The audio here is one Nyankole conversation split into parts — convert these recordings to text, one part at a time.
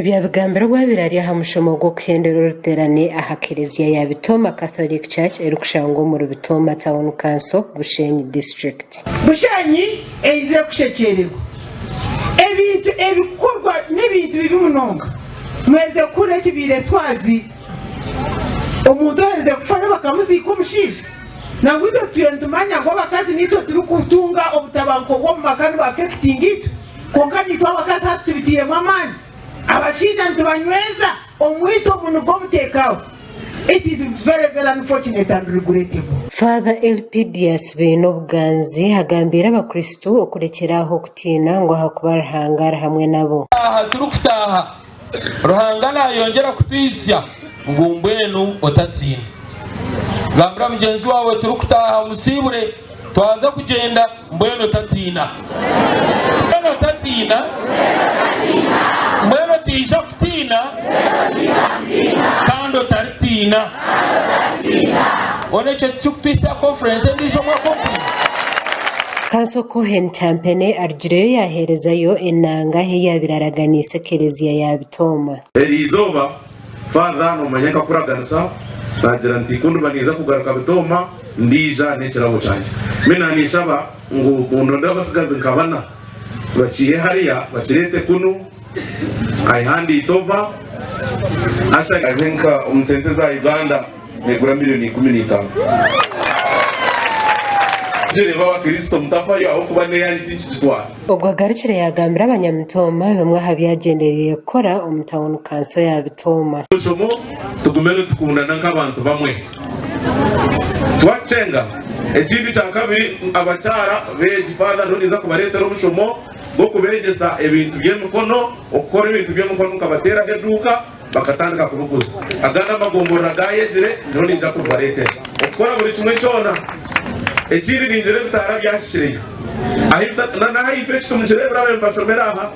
Ebi abigambire obu abaire ari aha mushomo gw'okuhendera oruteerane aha kereziya ya Bitooma Catholic Church erikushangwa omuri Bitooma Town Council, Bushenyi District. Bushenyi eizire kushekyererwa. Ebintu ebikukorwa n'ebintu bibi munonga. Mweze kuhurira ekibaire Swazi, omuntu oherize kufayo bakamuziika omushaija? Nangwa itwe tutwire nitumanya ngu abakazi niitwe turikutunga obutabanguko bw'omu maka nibu affectinga itwe, kwonka naitwe abakazi hati tubiteiremu amaani. Abashaija nitubanyweza, omwito ogu nigwo muteekaho. It is very very unfortunate and regrettable. Father Elpidius Beinobuganzi agambiire abakristu okurekyera aho okutiina ngu ahakuba Ruhanga ari hamwe nabo. Aha turikutaaha, Ruhanga naayongyera kutwijutsya ngu mbwenu otatiina. Gambira mugyenzi waawe turikutaaha omusiibure, twaza kugyenda, mbwenu otatiina. Mbwenu otatiina. Mbwenu otaija kutiina kandi otaritiina. Mbwenu ekyo tikirikutwitsya conference endiijo omwaka ogurimu? Kanso Cohen Kyampene arugireyo yaaheerezayo enanga ei yaabaire araganiise ekereziya ya Bitooma. Eryo izooba Father noomanya nkakuraganisa naagira nti ku ndiba ninza kugaruka Bitooma ndiija n'ekirabo kyangye. Mbwenu ninshaba ngu mundondere abatsigazi nka bana bakiihe hariya bakireete kunu. I hand it over. Asha I think omu sente za Uganda negura milioni 15. Mugireebe abakristo mutafayo ahabw'okuba n'eyanyu tinkigitwara. Ogwo agarukire yaagambira abanyamitooma bimwe aha bi agyendereire kukora omu tauni kanso ya Bitooma. Omushomo, Tugume nitukundana nk'abantu bamwe. Twakyenga. Ekindi kyakabiri, abakyara beegi Father ndiho ninza kubareetera omushomo gw'okubeegyesa ebintu by'emikono, okukora ebintu by'emikono nkabateeraho eduuka bakatandika kubiguza. Agandi amagomborora gaayegire nyowe niinyija kubibareetera. Okukora buri kimwe kyona. Ekindi ningira ebitaara byahikireyo. Ahi bita- na- n'ahaifo eki timukireebire ababaire nibashomera aha,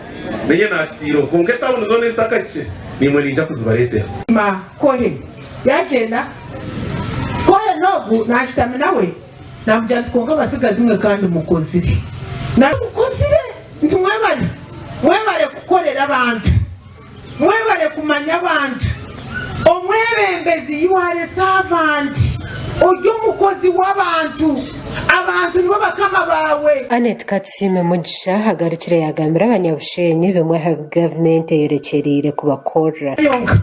nainye naakitaireho. Kwonka etawuni zoona ezitakahikire, naimwe niinyija kuzibareetera. Ma Kohe yaagyenda. Kohe n'ogu naashutami nawe. Naamugira nti, Kwonka abatsigazi mwe kandi mukozire. Na mukozire nti, Mwebare. Mwebare kukorera abantu. Mwebare kumanya abantu. Omwebembezi, you are a servant. Ori omukozi w'abantu. Abantu nibo bakama baawe. Annet Katusiime Mugisha agarukire yaagambira abanyabushenyi bimwe aha bi gavumenti eyorekyereire kubakorera. Yonka.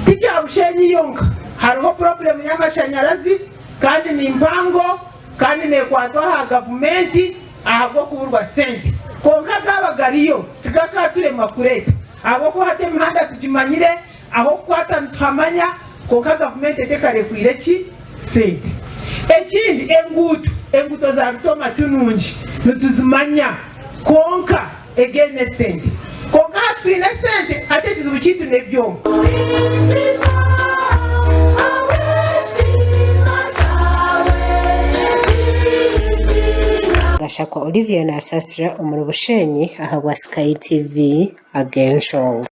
Ti kya Bushenyi yonka. Hariho purobulemu y'amashanyarazi. Kandi ni mpango kandi neekwatwa aha gavumenti ahabw'okuburwa sente. Kwonka gaaba gariyo tigakaaturemwa kureeta ahabw'okuba hati emihanda tugimanyire, ah'okukwata nituhamanya kwonka gavumenti etekarekwire ki? Sente. Ekindi enguuto, enguuto za Bitooma ti nungi nituzimanya kwonka again n'esente. Kwonka hati twine esente hati ekizibu kyaitu n'ebyoma. Gashakwa Olivia nasaasira omuri Bushenyi ahabwa Sky TV ag'enshonga.